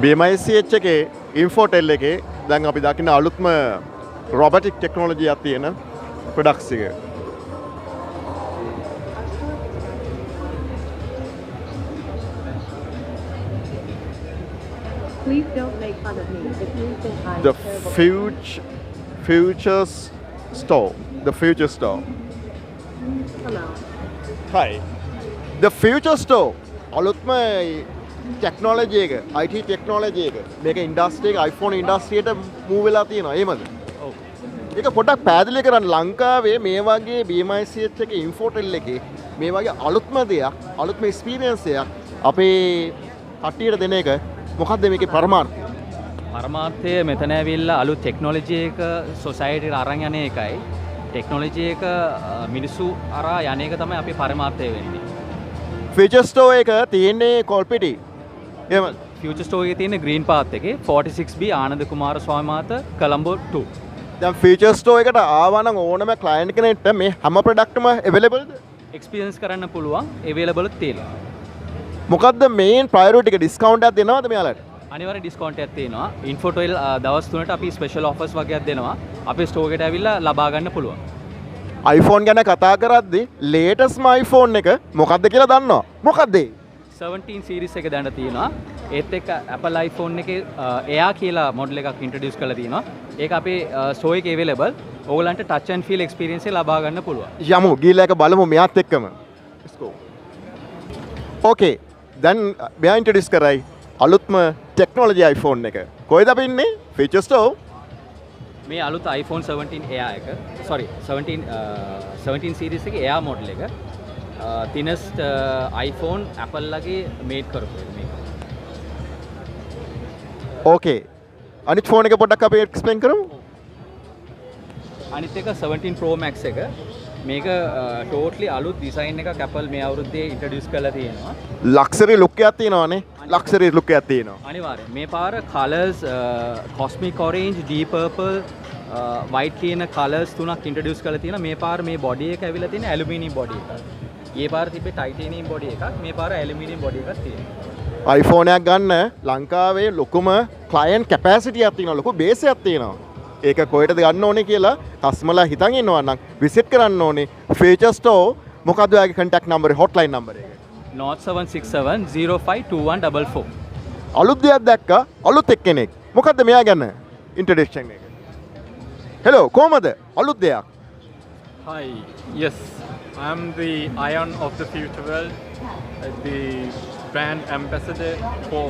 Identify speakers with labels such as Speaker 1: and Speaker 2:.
Speaker 1: BMICH එකේ ඉන්ෆෝටෙල් එකේ දැන් අපි දකින අලුත්ම රොබොටික් ටෙක්නොලොජි එකක් තියෙන ප්‍රොඩක්ට්ස් එක.
Speaker 2: Please don't make fun of me if you think I'm
Speaker 1: The
Speaker 2: terrible.
Speaker 1: Futures Store. The Future Store.
Speaker 2: Hello.
Speaker 1: Hi. The Future Store. අලුත්ම ටෙක්නොලොජි එක, IT technology එක. මේක ඉන්ඩස්ට්‍රි එක, iPhone ඉන්ඩස්ට්‍රියට මූව් වෙලා තියෙනවා. එහෙමද?
Speaker 3: ඔව්.
Speaker 1: ඒක පොඩ්ඩක් පැහැදිලි කරන්න, ලංකාවේ මේ වගේ BMICH එකේ ඉන්ෆෝටෙල් එකේ මේ වගේ අලුත්ම දෙයක්, අලුත්ම එක්ස්පීරියන්ස් එකක් අපේ කට්ටියට දෙන එක මොකද්ද මේකේ පරමාර්ථය?
Speaker 3: පරමාර්ථය මෙතන ඇවිල්ලා අලුත් ටෙක්නොලොජි එක සොසයිටියට අරන් යන එකයි. ටෙක්නොලොජි එක මිනිස්සු අරා යන එක තමයි අපේ පරමාර්ථය වෙන්නේ.
Speaker 1: ෆියුචර් ස්ටෝර් එක තියෙන්නේ කොල්පිටි. එහෙමද?
Speaker 3: ෆියුචර් ස්ටෝර් එකේ තියෙන ග්‍රීන් පාත් එකේ 46B Ananda කුමාර ස්වාමී මාත, කොලම්බෝ 2.
Speaker 1: දැන් ෆියුචර් ස්ටෝර් එකට ආවා නම් ඕනම ක්ලයන්ට් කෙනෙක්ට මේ හැම ප්‍රොඩක්ට්ම අවైలබල්ද?
Speaker 3: එක්ස්පීරියන්ස් කරන්න පුළුවන්, අවైలබල් තියෙනවා.
Speaker 1: මොකද්ද මේන් ප්‍රයොරිටි එක? ඩිස්කවුන්ට් එකක් දෙනවද මෙයාලට?
Speaker 3: අනිවාර්ය ඩිස්කවුන්ට් එකක් තියෙනවා. ඉන්ෆෝටෙල් දවස් 3ට අපි ස්පෙෂල් ඔෆර්ස් වගේක් දෙනවා. අපේ ස්ටෝර් එකට ඇවිල්ලා ලබා ගන්න පුළුවන්.
Speaker 1: iPhone ගැන කතා කරද්දි ලේටස්ට්ම iPhone එක මොකද්ද කියලා දන්නවා. මොකද්ද ඒ?
Speaker 3: 17 සීරීස් එක දැන තියෙනවා. ඒත් එක්ක Apple iPhone එකේ Air කියලා මොඩල් එකක් ඉන්ට්‍රොඩියුස් කරලා තියෙනවා. ඒක අපේ ස්ටෝර් එකේ අවైలබල්. ඕගොල්ලන්ට ටච් ඇන්ඩ් ෆීල් එක්ස්පීරියන්ස් එක ලබා ගන්න පුළුවන්.
Speaker 1: යමු ගිහලා එක බලමු මෙයාත් එක්කම. Let's go. Okay. දැන් මෙයා ඉන්ට්‍රොඩියුස් කරයි අලුත්ම ටෙක්නොලොජි iPhone එක. කොහෙද අපි ඉන්නේ? Future Store.
Speaker 3: මේ අලුත් iPhone 17 Air එක, sorry, 17 series එකේ Air model එක, thinnest iPhone Apple ලගේ මේඩ් කරපු එක මේක.
Speaker 1: ඕකේ. අනිත් ෆෝන් එක පොඩ්ඩක් අපි එක්ස්ප්ලেইন කරමු.
Speaker 3: අනිත් එක 17 Pro Max එක. මේක ටෝටලි අලුත් ඩිසයින් එකක් Apple මේ අවුරුද්දේ ඉන්ට්‍රොඩියුස් කරලා තියෙනවා.
Speaker 1: ලක්සරි ලුක් එකක් තියෙනවානේ. ලක්සරි ලුක් එකක් තියෙනවා.
Speaker 3: අනිවාර්යෙන්. මේ පාර colours cosmic orange, deep purple, white කියන කලර්ස් තුනක් ඉන්ට්‍රොඩියුස් කරලා තියෙනවා. මේ පාර මේ බොඩි එක ඇවිල්ලා තියෙන ඇලුමිනියම් බොඩි එකක්. ඊයේ පාර තිබ්බේ ටයිටේනියම් බොඩි එකක්. මේ පාර ඇලුමිනියම් බොඩි එකක් තියෙනවා.
Speaker 1: iPhone එකක් ගන්න ලංකාවේ ලොකුම ක්ලයන්ට් කැපැසිටි එකක් තියෙනවා, ලොකු බේස් එකක් තියෙනවා. ඒක කොහෙටද ගන්න ඕනේ කියලා කස්ටමර්ලා හිතන් ඉන්නවා නම් විසිට් කරන්න ඕනේ ෆියුචර් ස්ටෝර්. මොකද්ද ඔයාගේ කන්ටැක්ට් නම්බර් එක, හොට්ලයින් නම්බර් එක?
Speaker 3: 0767 052144.
Speaker 1: අලුත් දෙයක් දැක්කා, අලුත් එක්කෙනෙක්. මොකද්ද මෙයා ගැන ඉන්ට්‍රොඩක්ෂන් එක? හෙලෝ, කොහමද? අලුත් දෙයක්.
Speaker 4: Hi, yes, I'm the Ion of the Future World, the brand ambassador for